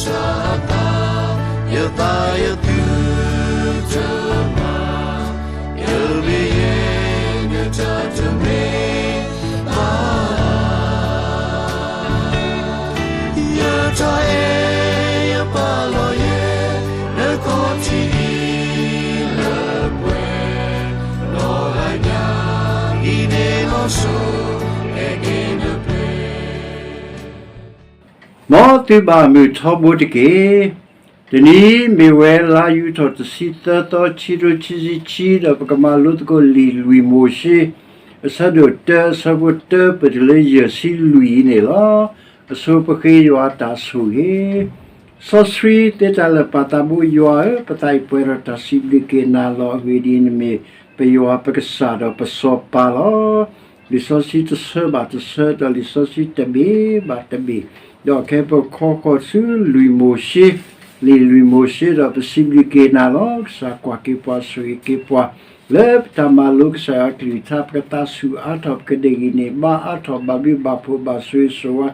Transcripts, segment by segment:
စၢ်သး, ယသးယသုတမၤ, ယမ့ၢ်ယဲ နတၢ်တမ့ၢ်ဘၣ်, ယတၢ်အဲၣ်ယပာ်လီၤယဲ နခီၣ်ထံးအံၤလၢပှဲၤ, နီၢ်ဂၤညါအံၤန့ၣ်လီၤစိၤ, အဲၣ်က့ၤနပျဲၢ် မ်သုဘၣ်မုာ်ထီဘိတက့ၢ်. တနံၤအံၤမ့ၢ်ဝဲလါယူၤထီၣ်တဆံသၢသီ ခံကထိခံဆံခံ ဒီးပကမၤလိသကိးလံာ်လွံၢ်မိၤၡ့ အဆၢဒိၣ်တၢ အဆၢဖိတၢ ပတုၤလၢယဲၢ်ဆံလွံၢ်အံၤန့ၣ်လီၤ. အဆိပဃ့ယွၤအတၢ်ဆိၣ်ဂ့ၤ စီဆှံသ့တၢ်လၢာ်ပာ်သးဘိယွၤဧၢ, ပသးအံၤပှဲၤဒီးတၢ်စံးဘျုးက့ၤနၤလီၤ. အဂ့ၢ်ဒ်အံၤ, နမ့ၢ်ပယွၤပကစၢ်ဒီးပစီၤပၤလီၤ. လံာ်စီဆှံတဆၢဘၣ်တဆၢ ဒီးလံာ်စီဆှံတဘ့ၣ်ဘၣ်တဘ့ၣ်, ဒီးခဲပခီဃီၤဆူလွံၢ်မိၤၡ့, လံာ်လွံၢ်မိၤၡ့ဒီးပစံးဘျုးက့ၤနၤလီၤ. ကစၢ်ကွၢ်က့ၤပှၤဆိၣ်ဂ့ၤက့ၤပှၤ လၢပတၢ်မၤလိကစၢ်ယွၤအကလုၢ်ကထါ ပကသးဆူၣ်အါထီၣ် ပကဒဲးဂံၢ်န့ၢ်ဘါအါထီၣ် ဘၣ်ဘျုးဘၣ်ဖှိၣ်ဘၣ်ဆိၣ်ဂ့ၤဆိၣ်ဝါ,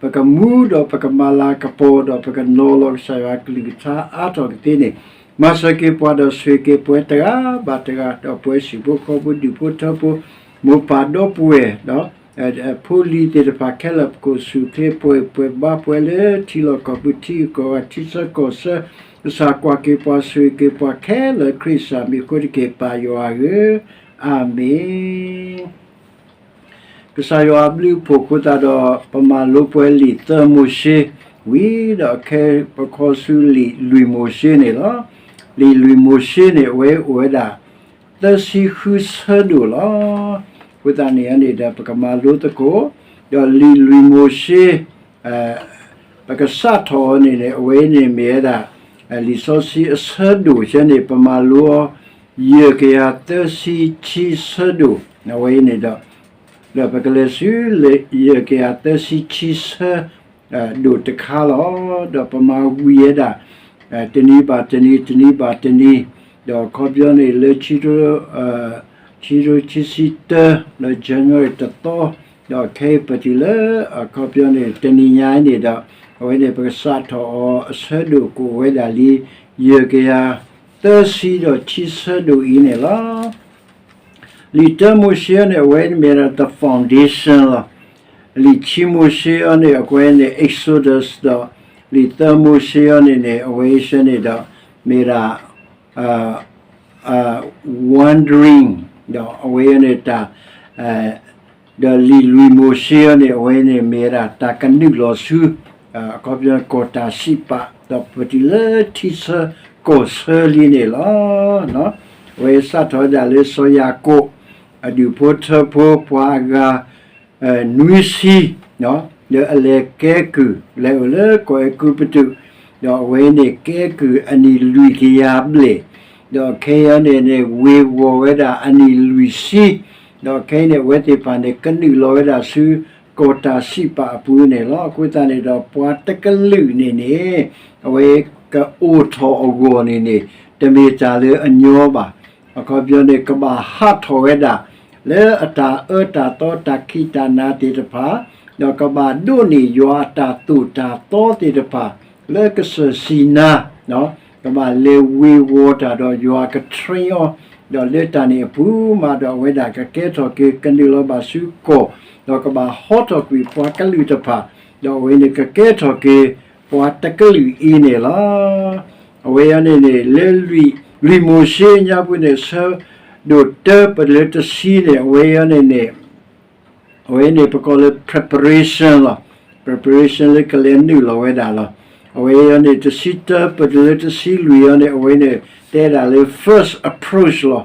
ပကမူဒီးပကမၤလၤကပီၤ ဒီးပကနီၤလီၤကစၢ်ယွၤအကလုၢ်ကထါအါထီၣ်ကသ့န့ၣ်, မၤစၢၤက့ၤပှၤဒီးဆိၣ်ဂ့ၤက့ၤပှၤတဂၤဘၣ်တဂၤ, ဒီးပဝဲဟံၣ်ဖိဃီဖိဒူၣ်ဖိထၢဖိ မိၢ်ပၢ်ဒီပုၢ်ဝဲၢ် ဒီးဖိလံၤသ့ၣ်တဖၣ်ခဲလၢာ် ပကအိၣ်ဆူၣ်ချ့ပှဲၤပှဲၤဘါပှဲၤလၢထံလီၢ်ကီၢ်ပူၤ ထံဂုၤကီၢ်ဂၤ ထံဆၢကီၢ်ဆၢ, ကစၢ်ကွၢ်က့ၤပှၤဆိၣ်ဂ့ၤက့ၤပှၤခဲလၢာ် ခရံာ်စၢ်မံၤအဃိတက့ၢ် ပၢ်ယွၤဧၢ, အၤမ့ၣ်. ကစၢ်ယွၤအဘျုးအဖှိၣ်အဃိသတးဒီး ပမၤလိပှဲၤလံာ်သၢမိၤၡ့ဝံၤဒီး ခဲပခီဆူလံာ်လွံၢ်မိၤၡ့န့ၣ်လီၤ. လံာ်လွံၢ်မိၤၡ့န့ၣ် အဝဲအိၣ်ဝဲဒၣ် သၢဆံဃုဆၢဒိၣ်လီၤ. အဃိသတးန့ၣ်န့ၣ်ဒီး ပကမၤလိသကိး, ဒီးလံာ်လွံၢ်မိၤၡ့ ပကစးထီၣ်အီၤန့ၣ်န့ၣ် အဝဲအံၤန့ၣ်မ့ၢ်ဝဲဒၣ် လံာ်စီဆှံအဆၢဒိၣ်ဆၢန့ၣ် ပမၤလိအီၤ ယဲၢ်ကယၤသၢဆံခံဆၢဒိၣ် အဝဲအံၤန့ၣ်ဒီး ဒီးပကလဲၤဆူ ယဲၢ်ကယၤသၢဆံခံဆၢ ဒိၣ်တခါလီၤ. ဒီးပမၤဝံၤဝဲဒၣ် တနံၤဘၣ်တနံၤ တနံၤဘၣ်တနံၤ, ဒီးအခီပညီန့ၣ်လၢ ခံကထိခံဆံတၢ လၢ January တသီ, ဒီးခဲအံၤပတုၤလၢ အခီပညီန့ၣ် တနံၤညါအံၤန့ၣ်ဒီး အဝဲန့ၣ် ပကစးထီၣ်အီၤအဆၢဒိၣ်ကအိၣ်ဝဲဒၣ်လံ ယဲၢ်ကယၤသၢဆံဒီးခံဆၢဒိၣ်အံၤန့ၣ်လီၤ. လံာ်တၢမိၤၡ့န့ၣ် အဝဲန့ၣ်မ့ၢ်ဒၣ် the foundation လီၤ. လံာ်ခံမိၤၡ့အံၤန့ၣ် အဝဲန့ၣ် Exodus ဒီး လံာ်သၢမိၤၡ့အံၤန့ၣ်န့ၣ် အဝဲအံၤန့ၣ်ဒီး မ့ၢ်ဒၣ် wandering ဒီးအဝဲအံၤန့ၣ်တၢ် ဒီးလံာ်လွံၢ်မိၤၡ့အံၤန့ၣ် အဝဲန့ၣ်မ့ၢ်ဝဲဒၣ်တၢ်ကနုာ်လီၤဆူ အခီပညီကီၢ်တၢ်စံးပာ် ဒီးပတုၤလၢထံဆၢကီၢ်ဆၢလံန့ၣ်လီၤ. အဝဲစးထီၣ်ဝဲဒၣ်လၢစီၤယၤကိာ် အဒူၣ်ဖိထၢဖိပှၤအဂၤ နွံဆံ လၢအလဲၤကဲကုၢ် လဲၤအိၣ်လၢကီၢ်အဲၤကူပတူး, ဒီးအဝဲန့ၣ်ကဲကုၢ်အနံၣ်လွံၢ်ကယၤဘျဲၣ်, ဒီးခဲအံၤန့ၣ်န့ၣ် ဝ့ၤဝီၤဝဲဒၣ်အနံၣ်လွံၢ်ဆံ, ဒီးခဲအံၤန့ၣ် အဝဲသ့ၣ်တဖၣ်န့ၣ် ကနုာ်လီၤဝဲဒၣ်ဆူ ကီၢ်တၢ်စံးပာ်အပူၤန့ၣ်လီၤ. အဃိသတးန့ၣ်ဒီး ပှၤတကလုာ်န့ၣ်န့ၣ် အဝဲကအိၣ်ထီၣ်အဂီၢ်န့ၣ်န့ၣ် တမ့ၢ်တၢ်လၢအညီဘၣ်. အခီပညီန့ၣ် ကဘၣ်ဟးထီၣ်ဝဲဒၣ် လၢအတၢ်အၢတၢ်သီ တၢ်ခံးတၢ်နၤသ့ၣ်တဖၣ်, ဒီးကဘၣ်ဒိးန့ၢ်ယွၤအတၢ်သိၣ်တၢ်သီသ့ၣ်တဖၣ် လၢကစၢၢ်စံနါ, ကဘၣ်လဲၤဝ့ၤဝီၤတၢ်ဒီးယွၤက train အီၤ, ဒီးလၢတၢ်န့ၣ်အပူၤမးဒီး အဝဲဒၣ်ကကဲထီၣ်က့ၤ ကနုာ်လီၤဘၣ်ဆူကီၢ်, ဒီးကဘၣ်ဟီထီၣ်ကွံာ်ပှၤကလုာ်တဖၣ်, ဒီးအဝဲန့ၣ်ကကဲထီၣ်က့ၤ ပှၤတကလုာ်အံၤန့ၣ်လီၤ. အဝဲအံၤန့ၣ်န့ၣ် လၢလွံၢ်မိၤၡ့ညါပူၤန့ၣ် ဆၢဒိၣ်တၢပတုၤလၢတဆံန့ၣ် အဝဲအံၤန့ၣ်န့ၣ် အဝဲန့ၣ် ပကိးလၢ preparation လီၤ. preparation လၢကလဲၤနုာ်လီၤဝဲဒၣ်လီၤ. အဝဲအံၤန့ၣ် တဆံတၢပတုၤလၢတဆံလွံၢ်အံၤန့ၣ် အဝဲန့ၣ် တဲဒၣ်လၢ first approach လီ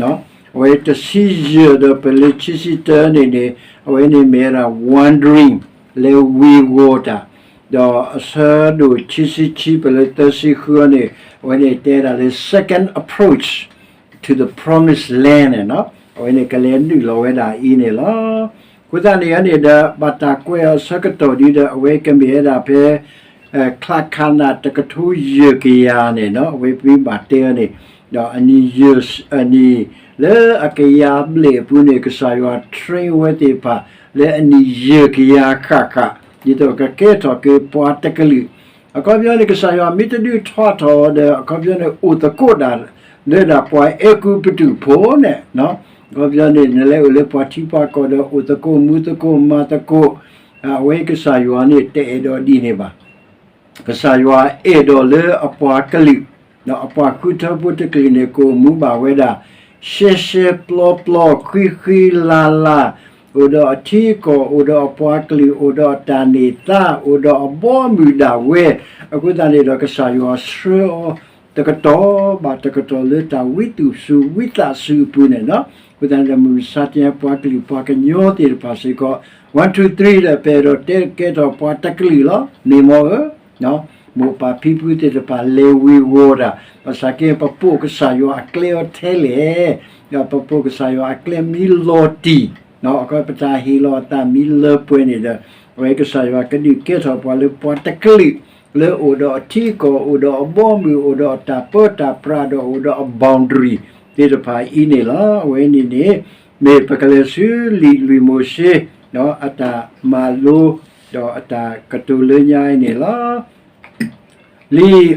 ၤ. အဝဲတဆံယဲၢ်ဒီးပတုၤလၢခံဆံတၢန့ၣ်န့ၣ် အဝဲန့ၣ်မ့ၢ်ဝဲဒၣ် wandering လဲၤဝ့ၤဝီၤတၢ်, ဒီးအဆၢဒိၣ်ခံဆံခံပတုၤလၢသၢဆံဃုအံၤန့ၣ် အဝဲန့ၣ်တဲဒၣ်လၢ second approach to the promised land န့ၣ်လီၤ. အဝဲန့ၣ်ကလဲၤနုာ်လီၤဝဲဒၣ်အံၤန့ၣ်လီၤ. အဃိသတးန့ၣ်န့ၣ်ဒီး ဘၣ်တၢ်ကွဲးအီၤဆၢကတီၢ်ဒ်ဒီး အဝဲကမ့ၢ်ဝဲဒၣ်ဖဲ ချါခါနၣ်တကထိယဲၢ်ကယၤန့ၣ်လီၤ. အဝဲပမ့ၢ်ဘၣ်တဲအီၤန့ၣ် ဒီးအနံၣ်ယဲၢ် အနံၣ်လၢအကယၤဘျဲၣ်အပူၤန့ၣ် ကစၢ်ယွၤ train ဝဲသ့ၣ်တဖၣ် လၢအနံၣ်ယဲၢ်ကယၤဃၣ်ဃၣ် ဒ်သိးကကဲထီၣ်က့ၤပှၤတကလုာ် အခီပညီန့ၣ် ကစၢ်ယွၤမ့ၢ်တဒုးထီၣ်ထီၣ်ဒီး အခီပညီန့ၣ် အိၣ်သကိးတၢ်လၢဒၣ်ပှၤအဲၤကူပတူးဖိန့ၣ်, အခီပညီန့ၣ် နလဲၤအိၣ်လၢပှၤထံပှၤကီၢ်ဒီးအိၣ်သကိးမူသကိးမၤသကိး, အဝဲကစၢ်ယွၤန့ၣ်တအဲၣ်ဒိးဒ်န့ၣ်ဘၣ်. ကစၢ်ယွၤအဲၣ်ဒိးလၢအပှၤကလုာ်, ဒီးအပှၤဃုထၢဖိတကလုာ်န့ၣ် ကအိၣ်မူဘၣ်ဝဲဒၣ် ရှဲရှဲပျီပျီ ဃံဃံလၤလၤ, အိၣ်ဒီးအထံအကီၢ်, အိၣ်ဒီးအပှၤကလုာ်, အိၣ်ဒီးအတၢ်န့ၢ်သါ, အိၣ်ဒီးအဘီအမုၢ်ဒၣ်ဝဲ, အဃိသတးန့ၣ်ဒီး ကစၢ်ယွၤဆှၢအီၤ တကတီၢ်ဘၣ်တကတီၢ်လၢတၢ်ဝံသူၣ်စူၤဝံသးစူၤအပူၤန့ၣ်လီၤ. အဃိသတးန့ၣ်ဒီး မုၢ်မဆါတနံၤ ပှၤကလုာ်ပှၤကညီသ့ၣ်တဖၣ်စ့ၢ်ကီး one two three ဒီး ပအဲၣ်ဒိးတဲကဲထီၣ်ပှၤတကလုာ်လီၤ. မ့ၢ်မ်အၢ, မိၢ်ပၢ်ဖံဖုသ့ၣ်တဖၣ်လဲၤဝ့ၤဝီၤတၢ်, ဘၣ်ဆၣ်က့ ပပိာ်ကစၢ်ယွၤအကျဲအီၤထဲလဲၣ်, ဒီးပပိာ်ကစၢ်ယွၤအကျဲမ့ၢ်လီၤတံၢ်, အခီပညီ ပတၢ်ဟ့ၣ်လီၤအသးမ့ၢ်လၢပှဲၤန့ၣ်ဒီး အဝဲကစၢ်ယွၤကဒုးကဲထီၣ်ပှၤလၢပှၤတကလုာ် လၢအိၣ်ဒီးအထံအကီၢ်, အိၣ်ဒီးအဘီအမုၢ်, အိၣ်ဒီးအတၢ်ပၢတၢ်ပြး, ဒီးအိၣ်ဒီးအ boundary သ့ၣ်တဖၣ်အံၤန့ၣ်လီၤ. အဝဲန့ၣ်န့ၣ် မ့ၢ်ပကလဲၤဆူလံာ်လွံၢ်မိၤၡ့ အတၢ်မၤလိ ဒီးအတၢ်ကတိၤလၢညါအံၤန့ၣ်လီၤ.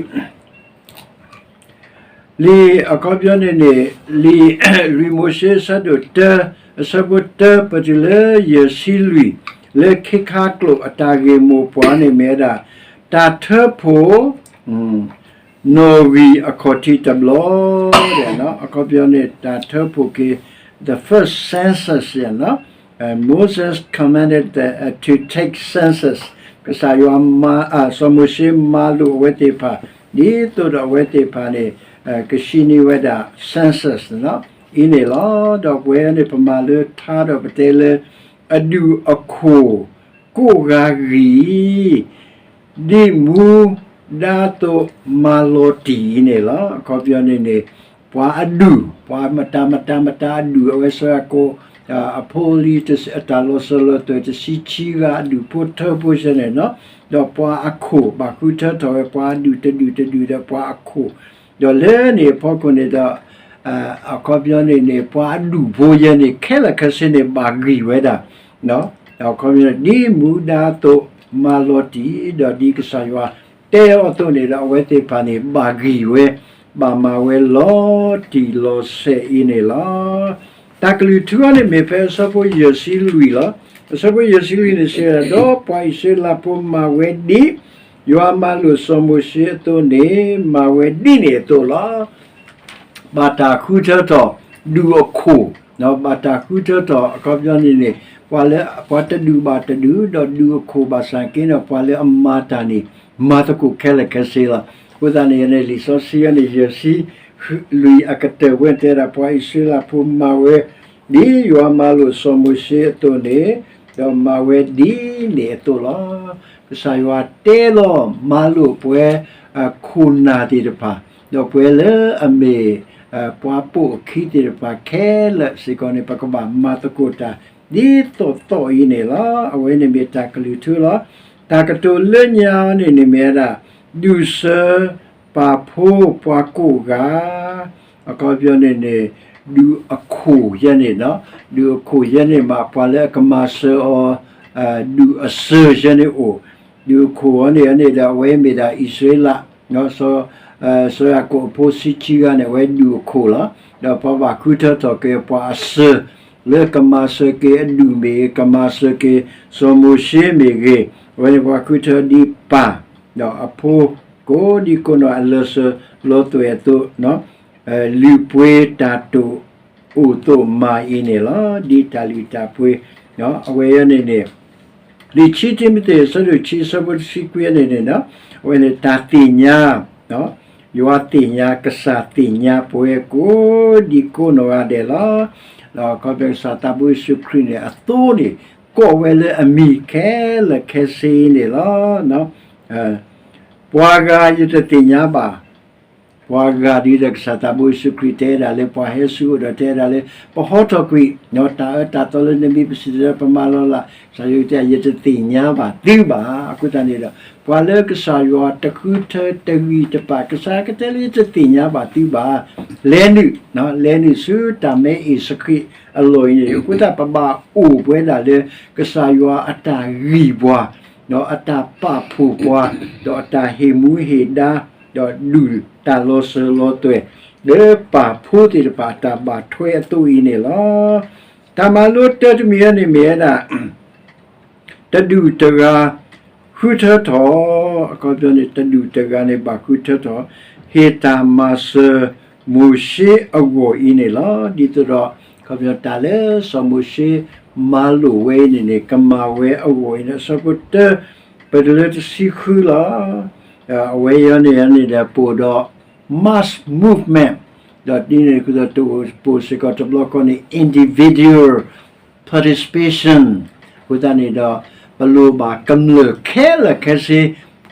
လံာ် လံာ်အခီပညီန့ၣ်န့ၣ် လံာ်လွံၢ်မိၤၡ့ အဆၢဒိၣ်တၢ အဆၢဖိတၢ ပတုၤလၢယဲၢ်ဆံလွံၢ် လၢခ့ခါကျိာ်အတၢ်ဂ့ၢ်မိၢ်ပှၢ်န့ၣ်မ့ၢ်ဝဲဒၣ် တၢ်ထၢဖှိၣ် နီၣ်ဂံၢ်အခီၣ်ထံးတဘျီ, အခီပညီန့ၣ် တၢ်ထၢဖှိၣ်က့ၤ the first census, Moses commanded the, uh, to take census. ကစၢ်ယွၤမၤ, စီၤမိၤၡ့မၤလိာ်အဝဲသ့ၣ်တဖၣ် ဒ်သိးဒီးအဝဲသ့ၣ်တဖၣ်န့ၣ် ကဆံးန့ၢ်ဝဲဒၣ် census အံၤန့ၣ်လီၤ. ဒီးပဝဲန့ၣ် ပမၤလၢထါဒီးပတဲလၢ အဒူၣ်အခိၣ် ကိးဂၤဂံၢ် ဒ်မူဒါအသိးမၤလီၤတံၢ်အံၤန့ၣ်လီၤ. အခီပညီန့ၣ်န့ၣ် ပှၤအဒူၣ်, ပှၤမတၤမတၤမတၤအဒူၣ် အဝဲစီၤယၤကိာ် အဖိအလံၤအတၢ်လီၤစၢၤလီၤသွဲၣ်တဆံခံဂၤ အဒူၣ်ဖိထၢဖိစ့ၢ်န့ၣ်လီၤ. ဒီးပှၤအခိၣ် ဘၣ်ဃုထၢထီၣ်ဝဲ ပှၤအဒူၣ်တဒူၣ်တဒူၣ်ဒီးပှၤအခိၣ်, ဒီးလၢန့ၣ်အဖီခိၣ်န့ၣ်ဒီး အခီပညီန့ၣ်န့ၣ် ပှၤအဒူၣ်ဖိယဲန့ၣ် ခဲလၢာ်ခဲဆ့န့ၣ် ဘၣ်ဂံၢ်ဝဲဒၣ် အခီပညီ ဒ်မူဒါအသိးမၤလီၤတံၢ် ဒီးဒ်ကစၢ်ယွၤတဲအီၤအသိးန့ၣ်ဒီး အဝဲသ့ၣ်တဖၣ်န့ၣ် ဘၣ်ဂံၢ်ဝဲ, ဘၣ်မၤဝဲလီၤတံၢ်လီၤဆဲးအံၤန့ၣ်လီၤ. တၢ်ကလုၢ်ထူအံၤန့ၣ် မ့ၢ်ဖဲအဆၢဖိယဲၢ်ဆံလွံၢ်လီၤ. အဆၢဖိယဲၢ်ဆံလွံၢ်န့ၣ်စံးဝဲဒၣ်, ဒီးပှၤအံၣ်စရ့လးဖိမၤဝဲဒ် ယွၤမၤလိာ်စီၤမိၤၡ့အသိးန့ၣ် မၤဝဲဒ်န့ၣ်အသိးလီၤ. ဘၣ်တၢ်ဃုထၢထီၣ် ဒူၣ်အခိၣ်, ဘၣ်တၢ်ဃုထၢထီၣ် အခီပညီန့ၣ်န့ၣ် ပှၤလၢ ပှၤတဒူၣ်ဘၣ်တဒူၣ် ဒီးဒူၣ်အခိၣ်ဘၣ်ဆၣ်က့န့ၣ် ပှၤလၢအမၤတၢ်န့ၣ် မၤသကိးခဲလၢာ်ခဲဆ့လီၤ. အဃိသတးန့ၣ်န့ၣ် လံာ်စီဆှံအံၤန့ၣ် ယဲၢ်ဆံလွံၢ်အကတၢၢ်ဝဲတဲဒၣ် ပှၤအံၣ်စရ့လးဖိမၤဝဲ ဒ်ယွၤမၤလိာ်စီၤမိၤၡ့အသိးန့ၣ်, ဒီးမၤဝဲဒ်န့ၣ်အသိးလီၤ. ကစၢ်ယွၤတဲလီၤမၤလိာ်ပှၤ ခိၣ်နၢ်သ့ၣ်တဖၣ်, ဒီးပှၤလၢအမ့ၢ် ပှၤပိာ်အခံသ့ၣ်တဖၣ်ခဲလၢာ်စ့ၢ်ကီးန့ၣ် ပကဘၣ်မၤသကိးတၢ် ဒ်သိးသိးအံၤန့ၣ်လီၤ. အဝဲန့ၣ်မ့ၢ်တၢ်ကလုၢ်ထူလီၤ. တၢ်ကတိၤလၢညါန့ၣ်န့ၣ်မ့ၢ်ဝဲဒၣ် ဒူၣ်စၢၤပာ်ဖိပှၤကိးဂၤ အခီပညီန့ၣ်န့ၣ် ဒူၣ်အခိၣ်ယဲန့ၣ်, ဒူၣ်အခိၣ်ယဲန့ၣ်မ့ၢ် ပှၤလၢအကမၤစၢၤအီၤ ဒူၣ်အစၢၤယဲန့ၣ်အိၣ်, ဒူၣ်အခိၣ်အံၤန့ၣ်န့ၣ်ဒီး အဝဲမ့ၢ်ဒၣ်အံၣ်စရ့လး စီၤယၤကိာ်အဖိဆံခံဂၤန့ၣ် အဝဲဒူၣ်အခိၣ်လီၤ. ဒီးပှၤဘၣ်ဃုထၢထီၣ်က့ၤပှၤအစၢၤ လၢကမၤစၢၤက့ၤအဒူၣ်မ့ၢ်ဂ့ၤ, ကမၤစၢၤက့ၤစီၤမိၤၡ့မ့ၢ်ဂ့ၤ, အဝဲန့ၣ်ပှၤဃုထၢဒ်ပၢ် ဒီးအဖိ ကိးဒံကိးနီၢ်အလီၤစၢၤလီၤသွဲၣ်အသိး လုၢ်ပှ့ၤတၢ်တိာ်အိၣ်သိးမၤအံၤန့ၣ်လီၤ. ဒ်တၢ်လုၢ်တၢ်ပှ့ၤ အဝဲအံၤန့ၣ်န့ၣ် လံာ်ခံတံၤမသ့း အဆၢဒိၣ်ခံ အဆၢဖိတဆံခွံန့ၣ်န့ၣ် အဝဲန့ၣ်တၢ်သ့ၣ်ညါ, ယွၤသ့ၣ်ညါ ကစၢ်သ့ၣ်ညါပဝဲကိးဒံကိးနီၢ်ဂၤဒဲးလီၤ. ဒီးအခီပညီကစၢ်သးဘိယ့ၣ်ၡူးခရံာ်န့ၣ် အသိန့ၣ် ကိးဝဲလၢအမံၤခဲလၢာ်ခဲဆ့န့ၣ်လီၤ. ပှၤဂၤယတသ့ၣ်ညါဘၣ်, ပှၤဂၤဒ်ဒီးကစၢ်သးဘိယ့ၣ်ၡူးခရံာ်တဲဒၣ်လၢ ပှၤဟဲဆူအအိၣ်ဒီးတဲဒၣ်လၢ ပဟီထီၣ်ကွံာ် တၢ်အၢတၢ်သီလၢနမံၤ ပစံးတၢ်ပမၤလီၤလး ကစၢ်ယွၤတဲ ယတသ့ၣ်ညါဘၣ်သုဘၣ်. အဃိသတးန့ၣ်ဒီး ပှၤလၢကစၢ်ယွၤတဃုထၢတဂံၢ်တဘါ ကစၢ်ကတဲလၢယတသ့ၣ်ညါဘၣ်သုဘၣ်. လဲၤနုာ်, လဲၤနုာ်ဆူတၢ်မဲအ့ၣ်စခရံာ်အလီၢ်အံၤန့ၣ် အဃိသတးပဘၣ်အိၣ်ပဝဲဒၣ်လၢ ကစၢ်ယွၤအတၢ်ဂံၢ်ပှၤ ဒီးအတၢ်ပာ်ဖှိၣ်ပှၤ, ဒီးအတၢ်ဟ့ၣ်မူဟ့ၣ်ဒါ, ဒီးဒုးတၢ်လီၤစၢၤလီၤသွဲၣ်, လၢပာ်ဖိသ့ၣ်တဖၣ်အတၢ်ဘၣ်ထွဲအသိးအံၤန့ၣ်လီၤ. တၢ်မၤလိတၢတမံၤအံၤန့ၣ်မ့ၢ်ဝဲဒၣ် တဒူၣ်တဂၤ ဃုထၢထီၣ်, အခီပညီန့ၣ် တဒူၣ်တဂၤန့ၣ် ဘၣ်ဃုထၢထီၣ် ဟ့ၣ်တၢ်မၤစၢၤမိၤၡ့အဂီၢ်အံၤန့ၣ်လီၤ. ဒ်သိးဒီး အခီပညီတၢ်လၢစီၤမိၤၡ့မၤလိာ်ဝဲအံၤန့ၣ်န့ၣ် ကမၤဝဲအဂီၢ်အံၤန့ၣ် အဆၢဖိတၢ ပတုၤလၢတဆံဃုလီၤ. အဝဲအံၤန့ၣ်န့ၣ်ဒီး ပအိၣ်ဒီး mass movement, ဒီးဒ်န့ၣ်အသိး တအိၣ်ပအိၣ်စ့ၢ်ကီးတဘျီဃီန့ၣ် individual participation အဃိသတးန့ၣ်ဒီး ပလိၣ်ဘၣ်ကမျၢၢ်ခဲလၢာ်ခဲဆ့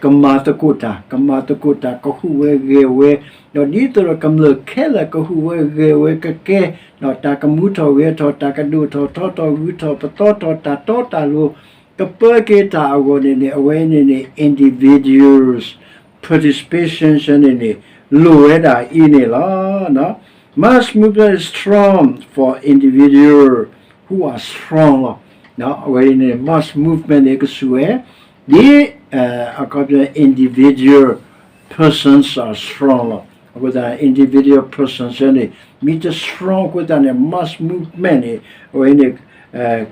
ကမၤသကိးတၢ်, ကမၤသကိးတၢ် ကဟူးဝဲဂဲၤဝဲ, ဒီးဒ်သိးဒီးကမျၢၢ်ခဲလၢာ်ကဟူးဝဲဂဲၤဝဲကကဲ, ဒီးတၢ်ကမူထီၣ်ဂဲၤထီၣ် တၢ်ကဒိၣ်ထီၣ်ထီထီၣ် ဂုၤထီၣ်ပသီထီၣ် တၢ်တီတၢ်လိၤ ကပၢက့ၤတၢ်အဂီၢ်န့ၣ်န့ၣ် အဝဲန့ၣ်န့ၣ် individuals participation န့ၣ်န့ၣ် လိၣ်ဝဲဒၣ်အံၤန့ၣ်လီၤ. Mass movement is strong for individual who are strong လီၤ. အဝဲအံၤန့ၣ် mass movement န့ၣ် ကစူၢ်ဝဲ ဒ် အခီပညီ individual persons are strong လီၤ. အဃိသတး individual persons န့ၣ် မ့ၢ်တ strong အဃိသတးန့ၣ် mass movement န့ၣ် အဝဲန့ၣ်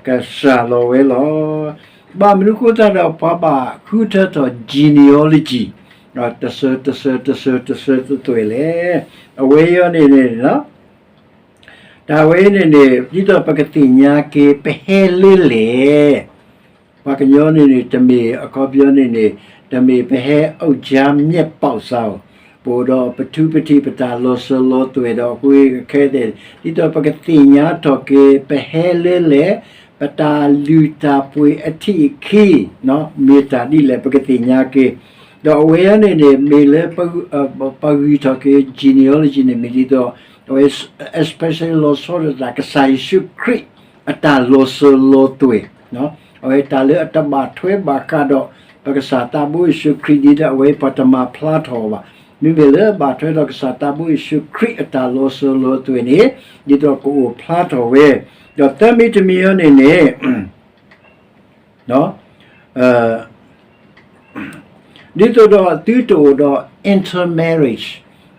ကစှၤလီၤဝဲလီၤ. ဘၣ်မနုၤအဃိသတးဒီး ပှၤဘၣ်ဃုထၢထီၣ် genealogy တစၢၤ တစၢၤ တစၢၤ တစၢၤတသွဲၣ်လဲၣ်. အဝဲအံၤန့ၣ်န့ၣ် တၢ်ဝဲအံၤန့ၣ်န့ၣ် ဒ်သိးပကသ့ၣ်ညါက့ၤ ပဟဲလၢလဲၣ်. ပှၤကညီန့ၣ်န့ၣ် တမ့ၢ်အခီပညီန့ၣ်န့ၣ် တမ့ၢ်ပဟဲအုၣ်ကၠါမျဲၢ်ပီၣ်စၢ်ဧိၤ, ပအိၣ်ဒီးပထူပထံးပတၢ်လီၤစၢၤလီၤသွဲၣ်ဒီး အဃိခဲအံၤ ဒ်သိးပကသ့ၣ်ညါထီၣ်က့ၤ ပဟဲလၢလဲၣ်, ပတၢ်လုၢ်တၢ်ပှ့ၤအထံးအခံ မ့ၢ်တၢ်ဒ်လဲၣ် ပကသ့ၣ်ညါက့ၤ. ဒီးအဝဲအံၤန့ၣ်န့ၣ် မ့ၢ်လၢ ပဂံၢ်ထီၣ်က့ၤ genealogy န့ၣ် မ့ၢ်ဒ်သိး အဝဲ especially လီၤဆီဒၣ်တၢ်ကစၢ်ယ့ၣ်ၡူးခရံာ်အတၢ်လီၤစၢၤလီၤသွဲၣ်, အဝဲတၢ်လၢအတဘၣ်ထွဲဘၣ်ဃးဒီး ပကစၢ်သးဘိယ့ၣ်ၡူးခရံာ်ဒ်ဒီး အဝဲပှၤတမၤဖျါထီၣ်အီၤဘၣ်. မ့မ့ၢ်လၢဘၣ်ထွဲဒီးကစၢ်သးဘိယ့ၣ်ၡူးခရံာ်အတၢ်လီၤစၢၤလီၤသွဲၣ်န့ၣ် ဒ်သိးကအိၣ်ဖျါထီၣ်ဝဲ, ဒီးသၢမံၤတမံၤအံၤန့ၣ်န့ၣ် ဒ်သိးဒီးသုတအိၣ်ဒီး intermarriage,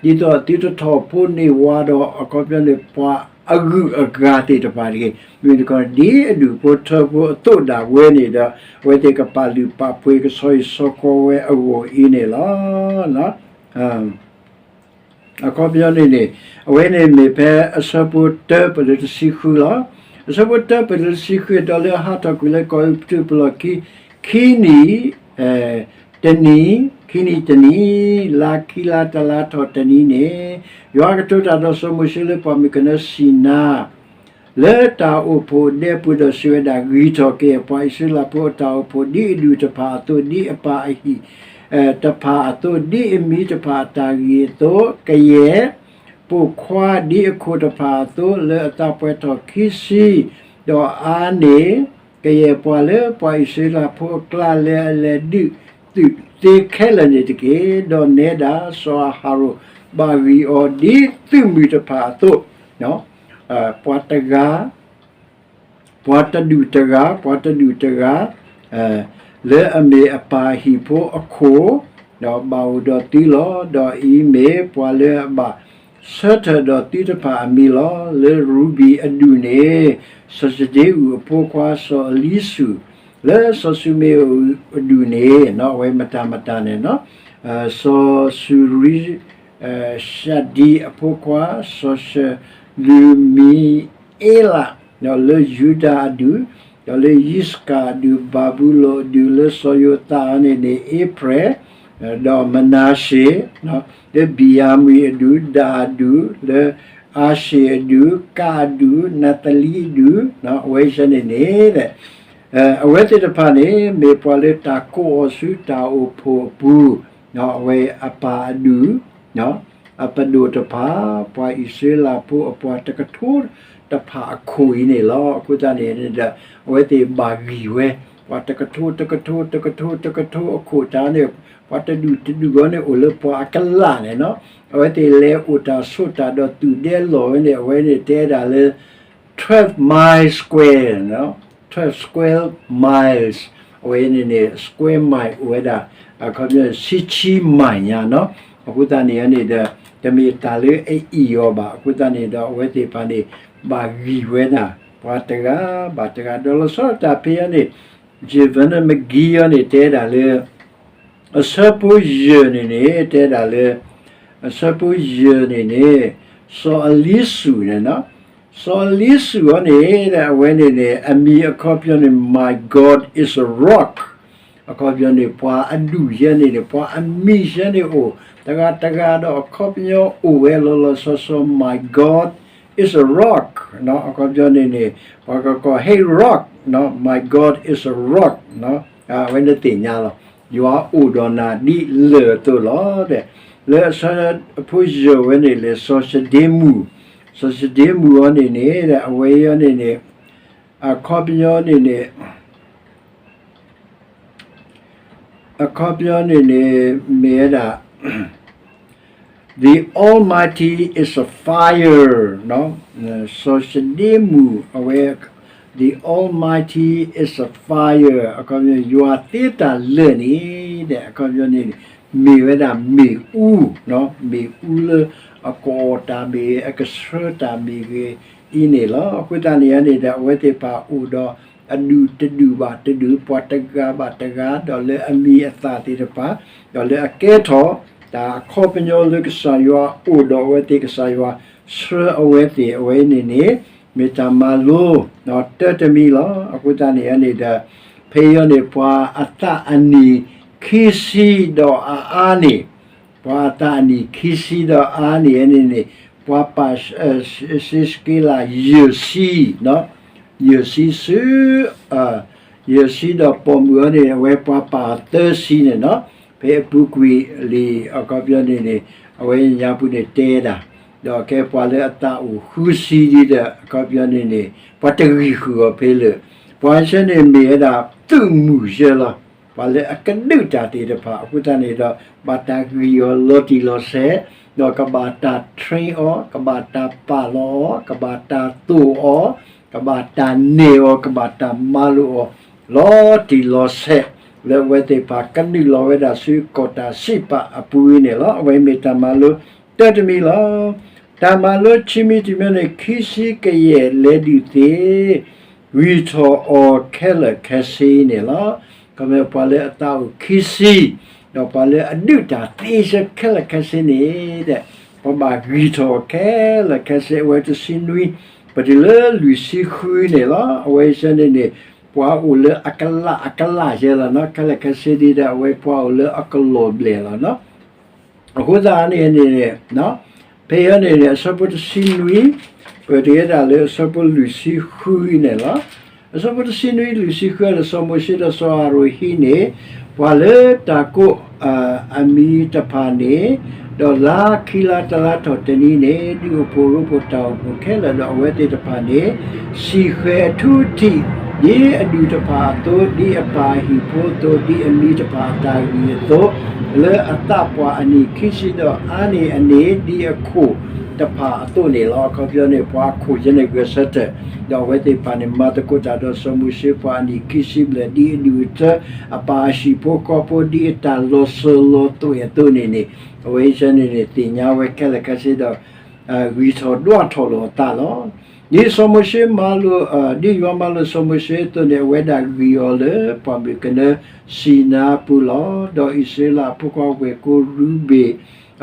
ဒ်သိးသုတထီၣ်ဖိန့ၢ်ဝၤဒီး အခီပညီန့ၣ် ပှၤအဂုၤအဂၤသ့ၣ်တဖၣ်တဂ့ၤ, မ့ၢ်တခီ ဒ်အဒူၣ်ဖိထၢဖိအသိးဒၣ်ဝဲန့ၣ်ဒီး အဝဲသ့ၣ်ကပာ်လုၢ်ပာ်ပှ့ၤကဆီဟံၣ်ဆီဃီဝဲအဂီၢ်အံၤန့ၣ်လီၤ. အခီပညီန့ၣ်န့ၣ် အဝဲန့ၣ်မ့ၢ်ဖဲအဆၢဖိတၢပတုၤလၢတဆံဃုလီၤ. အဆၢဖိတၢပတုၤလၢတဆံဃု ဒီးလၢအဟးထီၣ်ကွံာ်လၢကီၢ်အဲၤကူပတူးပလီၢ်ခံ ခံနံၣ်တနံၤ, ခံနံၣ်တနံၤ, လါခံလါတလါထီၣ်တနံၤန့ၣ်, ယွၤကတိၤတၢ်ဒီးစီၤမိၤၡ့လၢပှၢ်မုၢ်ကနၢစံနါ လၢတၢ်အိၣ်ဖှိၣ်ဒဲပူၤဒီးစံးဝဲဒၣ်, ဂံၢ်ထီၣ်က့ၤပှၤအံၣ်စရ့လးဖိအတၢ်အိၣ်ဖှိၣ် ဒ်အဒူၣ်တဖၣ်အသိး, ဒ်အပၢ်အဟံၣ်တဖၣ်အသိး, ဒ်အမံၤတဖၣ်အတၢ်ဂံၢ်အသိး, ကယဲၢ်ပိာ်ခွါဒ်အခိၣ်တဖၣ်အသိး, လၢအသးပှဲၤထီၣ်ခံဆံ, ဒီးအါန့ၢ် ကယဲၢ်ပှၤလၢပှၤအံၣ်စရ့လးဖိအကျါလၢအလဲၤဒုးသုးသ့ခဲလၢာ်န့ၣ်တက့ၢ်. ဒီးနဲဒၣ်စီၤအၤဟရိၣ်ဘၣ်ဂံၢ်အီၤဒ်သုးမုၢ်တဖၣ်အသိး, ပှၤတဂၤ ပှၤတဒူၣ်တဂၤ, ပှၤတဒူၣ်တဂၤ, လၢအမ့ၢ်အပၢ်အဟံၣ်ဖိအခိၣ်, ဒီးဘၣ်အိၣ်ဒီးသုလီၤ. ဒီးအံၤမ့ၢ်ပှၤလၢအဘၣ်ဆၢထၢၣ်ဒီးသုတဖၣ်အမံၤလီၤ. လၢရူဘံၤအဒူၣ်န့ၣ် စီၤစဒ့အူးအဖိခွါစီၤအလံစူး, လၢစီၤၡူမ့အူးအဒူၣ်န့ၣ် အဝဲမတၤမတၤန့ၣ် စီၤစူရံ ၡဒံအဖိခွါ စီၤၡလူမံအ့လး, ဒီးလၢယူဒၤအဒူၣ်, ဒီးလၢယံးစကၤအဒူၣ်, ဘၤဘူလိၣ်အဒူၣ်, လၢစီၤယိၤသးန့ၣ်န့ၣ် အ့ဖြဲၣ်, ဒီးမနၤရှ့, လၢဘံၣ်ယၤမံၣ်အဒူၣ်, ဒၣ်အဒူၣ်, လၢအၤၡ့ၣ်အဒူၣ်, ကးအဒူၣ်, နးသလံအဒူၣ်, အဝဲဆၢန့ၣ်န့ၣ် အဝဲသ့ၣ်တဖၣ်န့ၣ် မ့ၢ်ပှၤလၢတၢ်ကိးအီၤဆူတၢ်အိၣ်ဖှိၣ်အပူၤ, အဝဲအပၢ်အဒူၣ်, အပဒိၣ်တဖၣ်, ပှၤအံၣ်စရ့လးဖိအပှၤတကထိတဖၣ်အခိၣ်အံၤန့ၣ်လီၤ. အဃိသတးန့ၣ်ဒီး အဝဲသ့ၣ်ဘၣ်ဂံၢ်ဝဲ, ပှၤတကထိ တကထိ တကထိ တကထိအခိၣ်တၢ်န့ၣ်, ပှၤတဒူၣ်တဒူၣ်ဂီၢ်န့ၣ်အိၣ်လၢပှၤအကလးန့ၣ်လီၤ. အဝဲသ့ၣ်လဲၤအိၣ်တၢ်ဆိးတၢ်ဒီးသူၣ်ဒဲလီၢ်ဝဲန့ၣ် အဝဲန့ၣ်တဲဒၣ်လၢ twelve mile square, twelve square miles, အဝဲန့ၣ်န့ၣ် square mile အိၣ်ဝဲဒၣ် အခီပညီ ဆံဆံ mile ညါနီၤ. အဃိသတးန့ၣ်န့ၣ်ဒီး တမ့ၢ်တၢ်လၢအအံၣ်အီၤဘၣ်. အဃိသတးန့ၣ်ဒီး အဝဲသ့ၣ်တဖၣ်န့ၣ် ဘၣ်ဂံၢ်ဝဲဒၣ် ပှၤတဂၤဘၣ်တဂၤ ဒီးလီၤဆီဒၣ်တၢ်ဖဲအံၤန့ၣ် Jevon McGee အံၤန့ၣ် တဲဒၣ်လၢ အဆၢဖိယဲၢ်န့ၣ်န့ၣ် တဲဒၣ်လၢ အဆၢဖိယဲၢ်န့ၣ်န့ၣ် စီၤအလံစူးန့ၣ်နီၤ, စီၤအလံစူးအံၤန့ၣ် အဝဲန့ၣ်န့ၣ် အမံၤအခီပညီန့ၣ် My God is a rock အခီပညီန့ၣ် ပှၤအဒူၣ်ယဲန့ၣ်န့ၣ် ပှၤအမံၤယဲန့ၣ်အိၣ် တဂၤတဂၤဒီးအခီပညီအိၣ်ဝဲလီၤလီၤဆီဆီ My God is a rock အခီပညီန့ၣ်န့ၣ် ပှၤကကိး Hey rock, my God is a rock အဝဲန့ၣ်သ့ၣ်ညါလီၤ. ယွၤအိၣ်ဒီးနၤဒ်လၢၢ်အသိးလီၤ. လၢအဆၢဖိယဲၢ်ဝဲန့ၣ် လၢစီၤစဒ့မူး, စီၤစဒ့မူးအံၤန့ၣ်န့ၣ် အဝဲအံၤန့ၣ်န့ၣ် အခီပညီန့ၣ်န့ၣ် အခီပညီန့ၣ်န့ၣ် မ့ၢ်ဝဲဒၣ် The Almighty is a fire စီၤစဒ့မူး အဝဲ The Almighty is a fire အခီပညီ ယွၤသ့တၢ်လၢာ်န့ၣ် အခီပညီန့ၣ် မ့ၢ်ဝဲဒၣ်မ့ၣ်အူ, မ့ၣ်အူလၢအကအီၣ်တၢ်မ့ၢ်ဂ့ၤ အကဆှၢတၢ်မ့ၢ်ဂ့ၤအံၤန့ၣ်လီၤ. အဃိသတးန့ၣ်န့ၣ်ဒီး အဝဲသ့ၣ်တဖၣ်အိၣ်ဒီးအဒူၣ်တဒူၣ်ဘၣ်တဒူၣ် ပှၤတဂၤဘၣ်တဂၤ ဒီးလၢအမံၤအသၣ်သ့ၣ်တဖၣ် ဒီးလၢအကဲထီၣ် တၢ်အခီပညီလၢကစၢ်ယွၤအိၣ်ဒီးအဝဲသ့ၣ် ကစၢ်ယွၤဆှၢအဝဲသ့ၣ် အဝဲအံၤန့ၣ်န့ၣ် မ့ၢ်တၢ်မၤလိ တၢတမံၤလီၤ. အဃိသတးန့ၣ်န့ၣ်ဒီး ဖဲအံၤန့ၣ် ပှၤအသးအနံၣ်ခံဆံဒီးအအါန့ၣ် ပှၤအသးအနံၣ်ခံဆံဒီးအါန့ၣ်န့ၣ်န့ၣ် ပှၤပာ် စ့စက့လး ယဲၢ်ဆံ, ယဲၢ်ဆံဆူ ယဲၢ်ဆံဒီးပိာ်မုၣ်အံၤန့ၣ် အဝဲပှၤပာ်အီၤသၢဆံန့ၣ်နီၤ. ဖဲအပူၤကွံာ်လံ အခီပညီန့ၣ်န့ၣ် အဝဲညါပူၤန့ၣ်တဲဒၣ်, ဒီးကဲပှၤလၢအသးအိၣ်ဃုဆံဒ်ဒီး အခီပညီန့ၣ်န့ၣ် ပှၤတဂံၢ်ဃုာ်အီၤဖဲလၢာ်, ပှၤဆၢန့ၣ်မ့ၢ်ဝဲဒၣ်သုးမုၢ်ယဲလီၤ. ပှၤလၢအကဒုးတၢ်သ့ၣ်တဖၣ် အဃိသတးန့ၣ်ဒီး ဘၣ်တၢ်ဂံၢ်အီၤလီၤတံၢ်လီၤဆဲး, ဒီးကဘၣ်တၢ် train အီၤ, ကဘၣ်တၢ်ပာ်လီၤအီၤ, ကဘၣ်တၢ်သိၣ်အီၤ, ကဘၣ်တၢ်နဲၣ်အီၤ, ကဘၣ်တၢ်မၤလိာ်အီၤ လီၤတံၢ်လီၤဆဲး, လၢအဝဲသ့ၣ်တဖၣ်ကနုာ်လီၤဝဲဒၣ်ဆူကီၢ်တၢ်စံးပာ်အပူၤအံၤန့ၣ်လီၤ. အဝဲမ့ၢ်တၢ်မၤလိတၢတမံၤလီၤ. တၢ်မၤလိခံမံၤတမံၤန့ၣ် ခံဆံကယဲၢ်လဲၤဒုးသ့ ဂံၢ်ထီၣ်အီၤခဲလၢာ်ခဲဆ့န့ၣ်လီၤ. ခီမ့ၢ်ပှၤလၢအသးအိၣ်ခံဆံ, ဒီးပှၤလၢအဒုးတၢ်သ့ဆၢခဲလၢာ်ခဲဆ့န့ၣ် ပဘၣ်ဂံၢ်ထီၣ်အီၤခဲလၢာ်ခဲဆ့ အဝဲတဆံနွံ, ပတုၤလၢလွံၢ်ဆံဃုန့ၣ်လီၤ. အဝဲဆၢန့ၣ်န့ၣ် ပှၤအိၣ်လၢအကလးအကလးယဲလီၤနီၤ, ခဲလၢာ်ခဲဆ့ဒ်ဒီး အဝဲပှၤအိၣ်လၢအကလီၤဘျဲၣ်လီၤနီၤ. အဃိသတးန့ၣ်န့ၣ် ဖဲအံၤန့ၣ်န့ၣ် အဆၢဖိတဆံနွံ, ပတုၤဝဲဒၣ်လၢအဆၢဖိလွံၢ်ဆံဃုအံၤန့ၣ်လီၤ. အဆၢဖိတဆံနွံ လွံၢ်ဆံဃုဒီး စီၤမိၤၡ့ဒီးစီၤအၤရိၣ်ဟံးန့ၢ် ပှၤလၢတၢ်ကိးအမံၤတဖၣ်န့ၣ်, ဒီးလါခံလါတလါထီၣ်တနံၤန့ၣ် ဒုးအိၣ်ဖှိၣ်ရိဖှိၣ်တၢ်အိၣ်ဖှိၣ်ခဲလၢာ်ဒီး အဝဲသ့ၣ်တဖၣ်န့ၣ် စံၣ်ဃဲၤအထူအထံး ဒ်အဒူၣ်တဖၣ်အသိး, ဒ်အပၢ်အဟံၣ်ဖိအသိး, ဒ်အမံၤတဖၣ်အတၢ်ဂံၢ်အသိး, လၢအသးပှၢ်အနံၣ်ခံဆံဒီးအါန့ၢ်အန့ၣ် ဒ်အခိၣ်တဖၣ်အသိးန့ၣ်လီၤ. အခီပညီန့ၣ် ပှၤအခိၣ်ယဲန့ၣ်ဂဲၤဆၢထၢၣ်, ဒီးအဝဲသ့ၣ်တဖၣ်န့ၣ် မၤသကိးတၢ်ဒီးစီၤမိၤၡ့ပှၤအနံၣ်ခံဆံဘျဲၣ် ဒ်အဒူၣ်အထၢ အပၢ်အဟံၣ်ဖိဃီဖိ ဒ်အတၢ်လီၤစၢၤလီၤသွဲၣ်အသိးန့ၣ်န့ၣ်, အဝဲအံၤန့ၣ်န့ၣ် သ့ၣ်ညါဝဲခဲလၢာ်ခဲဆ့ဒီး ဂံၢ်ထီၣ်ဒွးထီၣ်လိာ်အသးလီၤ. ဒ်စီၤမိၤၡ့မၤလိာ်, ဒ်ယွၤမၤလိာ်စီၤမိၤၡ့အသိးန့ၣ် အဝဲဒၣ်ဂံၢ်အီၤလၢပှၢ်မုၢ်ကနၢ စံၤနါပူၤလီၤ. ဒီးအံၣ်စရ့လးအဖိခွါဝဲၢ်ကိရူဘ့ၣ်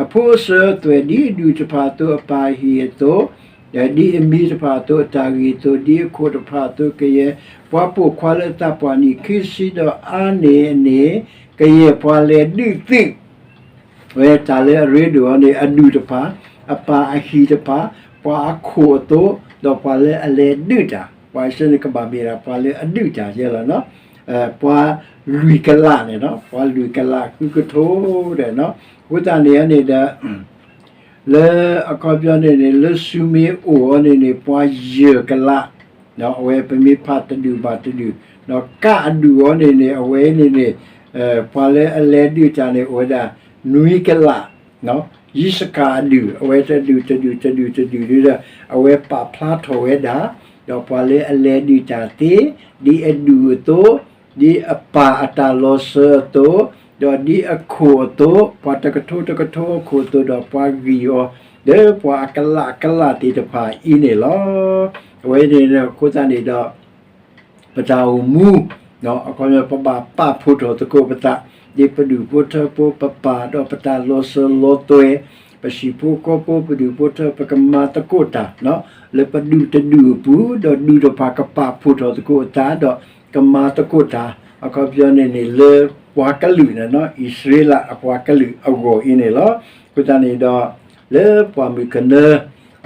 အဖိအစၢၤအသွဲၣ် ဒ်အဒူၣ်တဖၣ်အသိးအပၢ်အဟံၣ်အသိး, ဒ်အမံၤတဖၣ်အသိးအတၢ်ဂံၢ်အသိး, ဒ်အခိၣ်တဖၣ်အသိးကယဲၢ်, ပှၤပိာ်ခွါလၢအသးပှၢ်နံၣ်ခံဆံဒီးအါန့ၢ်အန့ၣ်, ကယဲၢ်ပှၤလဲၤဒုးသုး ဝဲတၢ်လၢအရ့ဒိၣ်အီၤန့ၣ် အဒူၣ်တဖၣ်, အပၢ်အဟံၣ်တဖၣ်, ပှၤအခိၣ်အသိး, ဒီးပှၤလၢအလဲၤဒုးတၢ်, ပှၤအံၤန့ၣ်ကဘၣ်မ့ၢ်ဒၣ် ပှၤလၢအဒုးတၢ်ယဲလီၤနီၤ. ပှၤလွံၢ်ကလးန့ၣ်နီၤ, ပှၤလွံၢ်ကလးဃုကထိဒီးနီၤ, အဃိသတးန့ၣ်န့ၣ်ဒီး လၢအခီပညီန့ၣ်န့ၣ် လၢစူမ့အိၣ်အီၤန့ၣ်န့ၣ် ပှၤယဲၢ်ကလး, အဝဲပမ့ၢ်ဖးတဒူၣ်ဘၣ်တဒူၣ်, ဒီးကးအဒူၣ်အီၤန့ၣ်န့ၣ် အဝဲန့ၣ်န့ၣ် ပှၤလၢအလဲၤဒုးတၢ်န့ၣ် အိၣ်ဝဲဒၣ် နွံကလး, ယံးစကၤအဒူၣ်, အဝဲတဒူၣ်တဒူၣ်တဒူၣ်တဒူၣ်ဒီး အဝဲပာ်ဖျါထီၣ်ဝဲဒၣ်, ဒီးပှၤလၢအလဲၤဒုးတၢ်သ့, ဒ်အဒူၣ်အသိး, ဒ်အပၢ်အတၢ်လီၤစၢၤအသိး, ဒီးဒ်အခိၣ်အသိး, ပှၤတကထိတကထိအခိၣ်အသိး, ဒီးပှၤဂံၢ်အီၤ လၢပှၤအကလးကလးသ့ၣ်တဖၣ်အံၤန့ၣ်လီၤ. အဝဲန့ၣ်အဃိသတးန့ၣ်ဒီး ပတၢ်အိၣ်မူ အခီပညီ ပဘၣ်ပာ်ဖှိၣ်ထီၣ်သကိးပသး, ဒ်ပဒူၣ်ဖိထၢဖိ ပပာ်ဒီးပတၢ်လီၤစၢၤလီၤသွဲၣ်, ပဟံၣ်ဖိဃီဖိ ပဒူၣ်ဖိထၢ ပကမၤသကိးတၢ် လၢပဒူၣ်တဒူၣ်အပူၤ, ဒီးဒူၣ်တဖၣ်ကပာ်ဖှိၣ်ထီၣ်သကိးအသး ဒီးကမၤသကိးတၢ် အခီပညီန့ၣ်န့ၣ် လၢပှၤကလုာ်န့ၣ် အံၣ်စရ့လးအပှၤကလုာ်အဂီၢ်အံၤန့ၣ်လီၤ. အဃိသတးန့ၣ်ဒီး လၢပှၢ်မုၢ်ကနၢ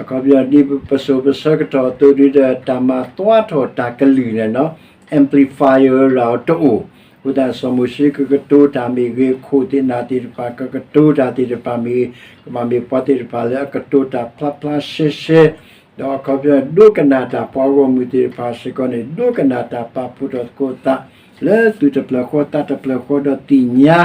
အခီပညီ ဒ်ပစိၤပဆၢကတီၢ်အသိးဒီး တၢ်မၤသွါထီၣ်တၢ်ကလုၢ်န့ၣ် amplifier တအိၣ်, အဃိသတး စီၤမိၤၡ့ကကတိၤတၢ်မ့ၢ်ဂ့ၤ, ခိၣ်သ့ၣ်နၢ်သ့ၣ်တဖၣ် ကကတိၤတၢ်သ့ၣ်တဖၣ်မ့ၢ်ဂ့ၤ, ကဘၣ်မ့ၢ်ပှၤသ့ၣ်တဖၣ်လၢအကတိၤတၢ်ဖျါဖျါရှဲရှဲ, ဒီးအခီပညီ ဒိကနၣ်တၢ် ပှၤဂီၢ်မုၢ်သ့ၣ်တဖၣ်စ့ၢ်ကီးန့ၣ် ဒိကနၣ်တၢ်ပာ်ဖှိၣ်ထီၣ်သကိးသး လၢသူၣ်တဖျၢၣ်ဃီသးတဖျၢၣ်ဃီ ဒီးသ့ၣ်ညါ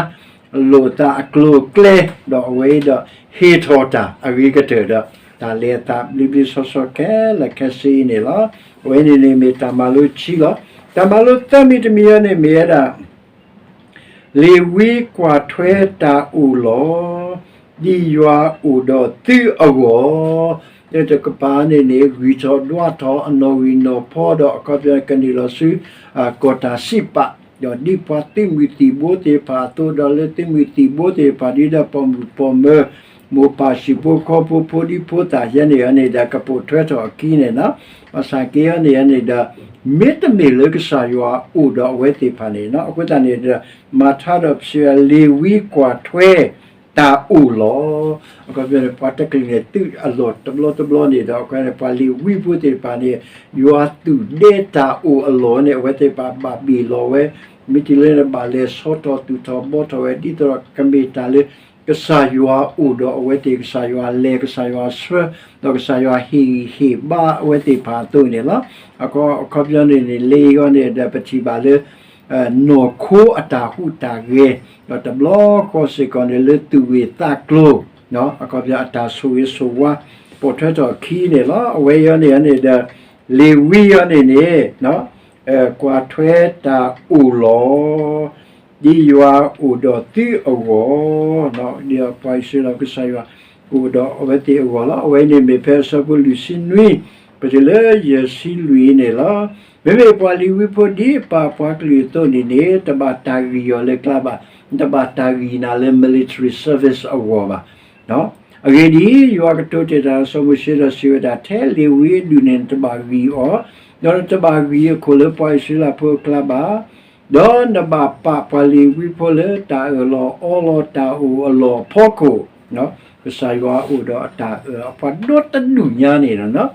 လိာ်သးအကျိၤအကျဲ, ဒီးအဝဲအံၤဒီး ဟ့ၣ်ထီၣ်တၢ်အဂ့ၤကတၢၢ်ဒီး တၢ်လဲၤအသးဘျ့ဘျ့ဆှီဆှီခဲလၢာ်ခဲဆ့အံၤန့ၣ်လီၤ. အဝဲန့ၣ်န့ၣ်မ့ၢ်တၢ်မၤလိခံလီၤ. တၢ်မၤလိသၢမံၤတမံၤအံၤန့ၣ်မ့ၢ်ဝဲဒၣ် လ့ၤဝံကွၢ်ထွဲတၢ်အိၣ်လီၤ, ဒ်ယွၤအိၣ်ဒီးသုအဂီၢ်, တကပၤန့ၣ်န့ၣ် ဂံၢ်ထီၣ်ဒွးထီၣ်အနီၣ်ဂံၢ်နီၣ်ဖီဒီး အခီပညီကန့ၢ်လီၤဆူ ကီၢ်တၢ်စံးပာ်, ဒီးဒ်ပှၤသုးမုၢ်သံၣ်ဘိသ့ၣ်တဖၣ်အသိး ဒီးလၢသုးမုၢ်သံၣ်ဘိသ့ၣ်တဖၣ် ဒ်ဒီးပိာ်မုၣ်ပိာ်မၢၤ မိၢ်ပၢ်ဟံၣ်ဖိဃီဖိ ဖိဒံဖိသၣ်ယဲန့ၣ်န့ၣ်ဒီး ကပိာ်ထွဲထီၣ်အခံန့ၣ်လီၤ. ဘၣ်ဆၣ်က့အံၤန့ၣ်န့ၣ်ဒီး မ့တမ့ၢ်လၢကစၢ်ယွၤအိၣ်ဒီးအဝဲသ့ၣ်တဖၣ်န့ၣ်လီၤ. အဃိသတးန့ၣ်ဒီး မၤထါဒီးပစံးဝဲ လ့ၤဝံကွၢ်ထွဲတၢ်အိၣ်လီၤ. အခီပညီန့ၣ် ပှၤတကလုာ်န့ၣ် သုးအလီၢ်တဘျီတဘျီန့ၣ်ဒီး အခီပညီန့ၣ် ပှၤလ့ၤဝံဖိသ့ၣ်တဖၣ်န့ၣ် ယွၤသူၣ်ဒဲတၢ်အိၣ်အလီၢ်န့ၣ် အဝဲသ့ၣ်တဖၣ်ဘၣ်ဘ့ၣ်လီၤဝဲ, မ့ၢ်တုၤလၢန့ၣ်ဘၣ်လဲၤဆီထီၣ်သူၣ်ထီၣ်ဘှီထီၣ်ဝဲ ဒ်သိးဒီးကမ့ၢ်တၢ်လၢ ကစၢ်ယွၤအိၣ်ဒီးအဝဲသ့ၣ် ကစၢ်ယွၤလဲၤ ကစၢ်ယွၤဆှၢ ဒီးကစၢ်ယွၤဟ့ၣ်ဂံၢ်ဟ့ၣ်ဘါအဝဲသ့ၣ်တဖၣ်အသိးန့ၣ်လီၤ. အခီပညီန့ၣ်န့ၣ် လ့ၤအံၤန့ၣ်ဒီး ပထံၣ်ဘၣ်လၢ နီၢ်ခိအတၢ်ဟူးတၢ်ဂဲၤ ဒီးတဘျီဃီစ့ၢ်ကီးန့ၣ် လၢသူၣ်ဂ့ၢ်သးကျိၤ အခီပညီအတၢ်ဆိၣ်ဂ့ၤဆိၣ်ဝါ ပိာ်ထွဲထီၣ်အခံန့ၣ်လီၤ. အဝဲအံၤန့ၣ်န့ၣ်ဒီး လ့ၤဝံအံၤန့ၣ်န့ၣ် ကွၢ်ထွဲတၢ်အိၣ်လီၤ ဒ်ယွၤအိၣ်ဒီးသုအဂီၢ်, ဒ်ပှၤအံၣ်စရ့လးကစၢ်ယွၤ အိၣ်ဒီးအဝဲသ့ၣ်အဂီၢ်လီၤ. အဝဲန့ၣ်မ့ၢ်ဖဲအဆၢဖိလွံၢ်ဆံနွံ ပတုၤလၢယဲၢ်ဆံလွံၢ်န့ၣ်လီၤ. မ့မ့ၢ်ပှၤလ့ၤဝံဖိဒ်ပာ်ပှၤကလုာ်အသိးန့ၣ်န့ၣ် တဘၣ်တၢ်ဂံၢ်အီၤလၢကျါဘၣ်, တဘၣ်တၢ်ဂံၢ်နၤလၢ military service အဂီၢ်ဘၣ်. အဂ့ၢ်ဒ်အံၤ, ယွၤကတိၤတ့ၢ်တၢ်ဒီးစီၤမိၤၡ့ဒီးစံးဝဲဒၣ်, ထဲလ့ၤဝံအဒူၣ်န့ၣ် နတဘၣ်ဂံၢ်အီၤ, ဒီးနတဘၣ်ဂံၢ်အခိၣ်လၢပှၤအံၣ်စရ့လးဖိအကျါဘၣ်. ဒီးနဘၣ်ပာ်ပှၤလ့ၤဝံဖိလၢတၢ်အၢၣ်လီၤအီလီၤတၢ်အိၣ်အလီၢ်အဖီခိၣ်, ကစၢ်ယွၤအိၣ်ဒီးအတၢ်အၢၣ်အပှၤဒီတဒူၣ်ညါန့ၣ်လီၤ.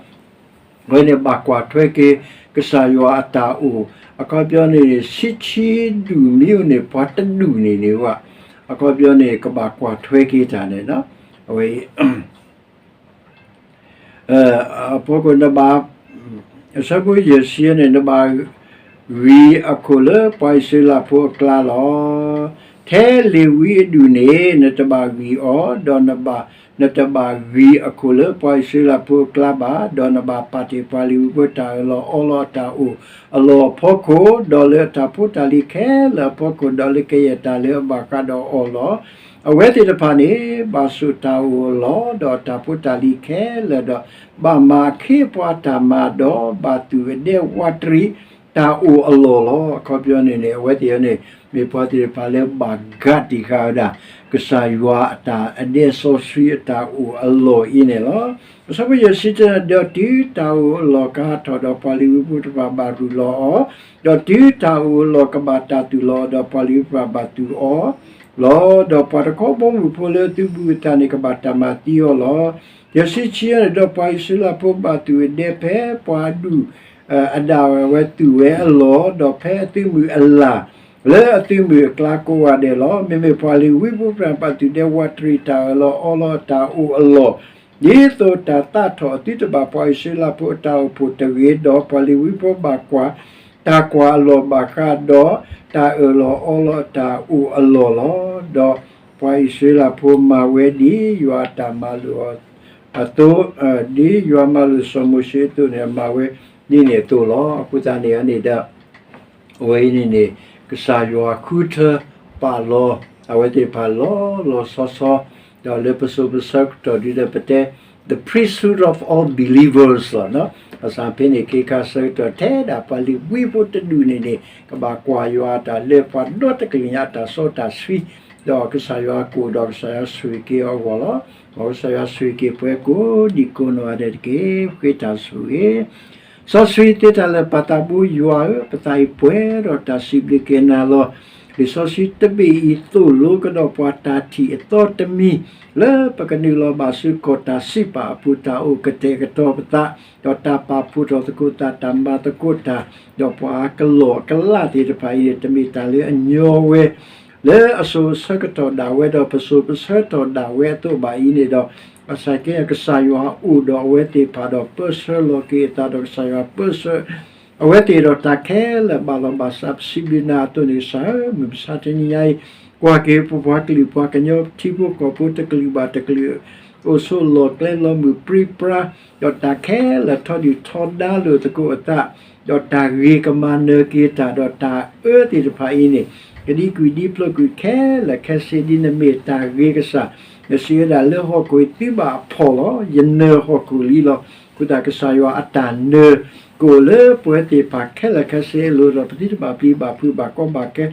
အဝဲန့ၣ်ဘၣ်ကွၢ်ထွဲက့ၤ ကစၢ်ယွၤအတၢ်အိၣ်, အခီပညီန့ၣ် ဆံဆံဒူၣ်မ့ၢ်အိၣ်န့ၣ် ပှၤတဒူၣ်န့ၣ်န့ၣ်ဝဲ, အခီပညီန့ၣ် ကဘၣ်ကွၢ်ထွဲက့ၤတၢ်န့ၣ်လီၤ. အဝဲအံၤ အဖီခိၣ်နဘၣ်, အဆၢဖိယဲၢ်ဆံန့ၣ် နဘၣ်ဂံၢ်အခိၣ်လၢပှၤအံၣ်စရ့လးဖိအကျါလီၤ. ထဲလ့ၤဝံအဒူၣ်န့ၣ် နတဘၣ်ဂံၢ်အီၤ, ဒီးနဘၣ်, နတဘၣ်ဂံၢ်အခိၣ်လၢပှၤအံၣ်စရ့လးဖိအကျါဘၣ်, ဒီးနဘၣ်ပာ်တ့ၢ်ပှၤလ့ၤဝံဖိတၢ်အၢၣ်လီၤအီလီၤအတၢ်အိၣ်အလီၢ်အဖီခိၣ်, ဒီးလၢအတၢ်ဖိတၢ်လံၤခဲလၢာ်အဖီခိၣ်, ဒီးလၢကယဲၢ်တၢ်လၢအဘၣ်ဃးဒီးအီၤလီၤ. အဝဲသ့ၣ်တဖၣ်န့ၣ် ဘၣ်ဆိၣ်တၢ်အိၣ်အလီၢ်, ဒီးအတၢ်ဖိတၢ်လံၤခဲလၢာ်ဒီး, ဘၣ်မၤအခ့အပှၤတၢ်မၤ, ဒီးဘၣ်သူၣ်အဒဲဝးတရံးတၢ်အိၣ်အလီၢ်လီၤ. အခီပညီန့ၣ်န့ၣ် အဝဲသ့ၣ်န့ၣ် မ့ၢ်ပှၤသ့ၣ်တဖၣ်လၢဘၣ်ကးတံာ်ဃာ်ဝဲဒၣ် ကစၢ်ယွၤအတၢ်အဒဲစီဆှံအတၢ်အိၣ်အလီၢ်အံၤန့ၣ်လီၤ. အဆၢဖိယဲၢ်ဆံတၢ ဒီးတုၤတၢ်အိၣ်အလီၢ်ကဟးထီၣ်ဒီး ပှၤလ့ၤဝံဖိတဖၣ်ဘၣ်ရူၢ်လီၤအီၤ, ဒီးတုၤတၢ်အိၣ်အလီၢ်ကဘၣ်တၢ်သူၣ်လီၤအီၤဒီး ပှၤလ့ၤဝံဖိတဖၣ်ဘၣ်သူၣ်အီၤလီၤ. ဒီးပှၤတခီဘီမုၢ်ဖိလၢအသုးဘူးအသးန့ၣ် ကဘၣ်တၢ်မၤသံအီၤလီၤ. ယဲၢ်ဆံခံန့ၣ် ဒီးပှၤအံၣ်စရ့လးဖိဘၣ်သူၣ်အဒဲဖဲပှၤအဒူၣ် အဒၣ်ဝဲသူၣ်ဝဲအလီၢ်, ဒီးဖဲအသုးမုၢ်အလၢ် လၢအသုးမုၢ်အကျါကိးဂၤဒဲးလီၤ. မ့မ့ၢ်ပှၤလ့ၤဝံဖိတဖၣ်ဘၣ်သူၣ်ဒဲဝးတရံးတၢ်အၢၣ်လီၤအီလီၤအတၢ်အိၣ်အလီၢ်, ဒ်သိးတၢ်သးထီၣ်အသုတဘၣ် ပှၤအံၣ်စရ့လးဖိအတၢ်အိၣ်ဖှိၣ်တဂ့ၤ, ဒီးပှၤလ့ၤဝံဖိဘၣ်ကွၢ် တၢ်ကွၢ်အလီၢ်ဘၣ်ဃးဒီး တၢ်အၢၣ်လီၤအီလီၤအတၢ်အိၣ်အလီၢ်လီၤ. ဒီးပှၤအံၣ်စရ့လးဖိမၤဝဲဒ်ယွၤအတၢ်မၤလိာ်အီၤအသိး, ဒ်ယွၤမၤလိာ်စီၤမိၤၡ့အသိးန့ၣ် မၤဝဲဒ်န့ၣ်အသိးလီၤ. အဃိသတးန့ၣ်န့ၣ်ဒီး အဝဲအံၤန့ၣ်န့ၣ် ကစၢ်ယွၤဃုထၢပာ်လီၤ အဝဲသ့ၣ်တဖၣ်လီၤလီၤဆီဆီ, ဒီးလၢပစိၤပဆၢကတီၢ်ဒ်ဒီးပတဲ the priesthood of all believers လီၤ. ဘၣ်ဆၣ်ဖဲန့ၣ် ခဲခါဆၢကတီၢ်ထဲဒၣ်ပှၤလ့ၤဘှံဖိတဒူၣ်န့ၣ်န့ၣ် ကဘၣ်ကွၢ်ယွၤအတၢ်လၢပှၤဒီတကလုာ်ညါအတၢ်စီတၢ်ဆှံ, ဒီးကစၢ်ယွၤကိၣ်ဒီးကစၢ်ယွၤဆိၣ်ဂ့ၤက့ၤအီၤအဂီၢ်လီၤ. မ်ကစၢ်ယွၤဆိၣ်ဂ့ၤက့ၤပှၤကိးဒံကိးနီၢ်ဂၤဒဲးတက့ၢ်. ဃ့တၢ်ဆိၣ်ဂ့ၤ စီဆှံသ့တၢ်လၢာ်ပၢ်သးဘိယွၤဧၢ, ပသးအံၤပှဲၤဒီးတၢ်စံးဘျုးက့ၤနၤလီၤ. လံာ်စီဆှံတဘ့ၣ်အံၤသိၣ်လိကဒီးပှၤတၢ်ထံၣ်အသီတမံၤ လၢပကနုာ်လီၤဘၣ်ဆူကီၢ်တၢ်စံးပာ်အပူၤ တၢ်အိၣ်ကတဲာ်ကတီၤပသး, ဒီးတၢ်ပာ်ဖှိၣ်ထီၣ်သကိးသး တၢ်မၤသကိးတၢ်, ဒီးပှၤကလီၢ်ကလးသ့ၣ်တဖၣ်အံၤန့ၣ် တမ့ၢ်တၢ်လၢအညီဝဲ လၢအစိၤဆၢကတီၢ်ဒၣ်ဝဲ ဒီးပစိၤပဆၢကတီၢ်ဒၣ်ဝဲအသိးဘၣ်အံၤန့ၣ်ဒီး, ဘၣ်ဆၣ်က့ ကစၢ်ယွၤအိၣ်ဒီးအဝဲသ့ၣ်တဖၣ်ဒီး ပၢဆှၢလီၤက့ၤအသးဒီး ကစၢ်ယွၤပၢဆှၢ အဝဲသ့ၣ်ဒီးတၢ်ခဲလၢာ်ဘၣ်လီၤဘၣ်စး ပစံးဘျုးနၤအသိးန့ၣ် ကစၢ်ဧၢ, မုၢ်မဆါတနံၤညါအံၤ ကွၢ်က့ၤပပှၤကလုာ်ပှၤကညီထံဖိကီၢ်ဖိတကလုာ်ဘၣ်တကလုာ် အိၣ်ဆိးလီၢ်ကျဲလီၤမုၢ်ပြံပြါ, ဒီးတၢ်ခဲလၢာ်ထီဒုၣ်ထီဒါလိာ်သကိးအသး, ဒီးတၢ်ဂ့ၤကမၤနၢၤက့ၤတၢ် ဒီးတၢ်အၢသ့ၣ်တဖၣ်အံၤန့ၣ် ကဒံကွံာ်ဒံဖျိးကွံာ်ခဲလၢာ်ခဲဆ့ဒ်နမ့ၢ်တၢ်ဂ့ၤကစၢ်, နစံးဝဲဒၣ်လၢဟီၣ်ခိၣ်အံၤသုဘၣ်အဖှီၣ်လီၤ, ယနၢၤဟီၣ်ခိၣ်လံလီၤ. အဃိသတးကစၢ်ယွၤအတၢ်နၢၤ ကအိၣ်လၢပဝဲသ့ၣ်တဖၣ်ခဲလၢာ်ခဲဆ့အလိၤဒီး ပသုတဘၣ်ပျံၤဘၣ်ဖုးဘၣ်ကီဘၣ်ခဲ,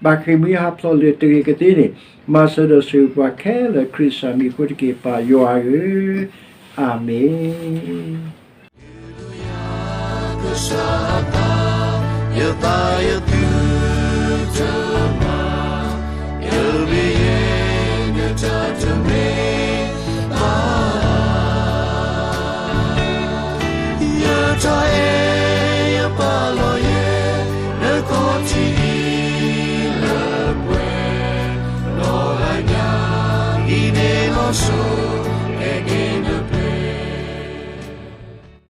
ဘၣ်ဃ့ၢ်မှံဟးဖျိးလၢၤတဂ့ၤကသ့န့ၣ်, မၤစၢၤဒီးဆိၣ်ဂ့ၤပှၤခဲလၢာ်ခရံာ်ကစၢ်မံၤအဃိတက့ၢ် ပၢ်ယွၤဧၢ, အၤမ့ၣ်.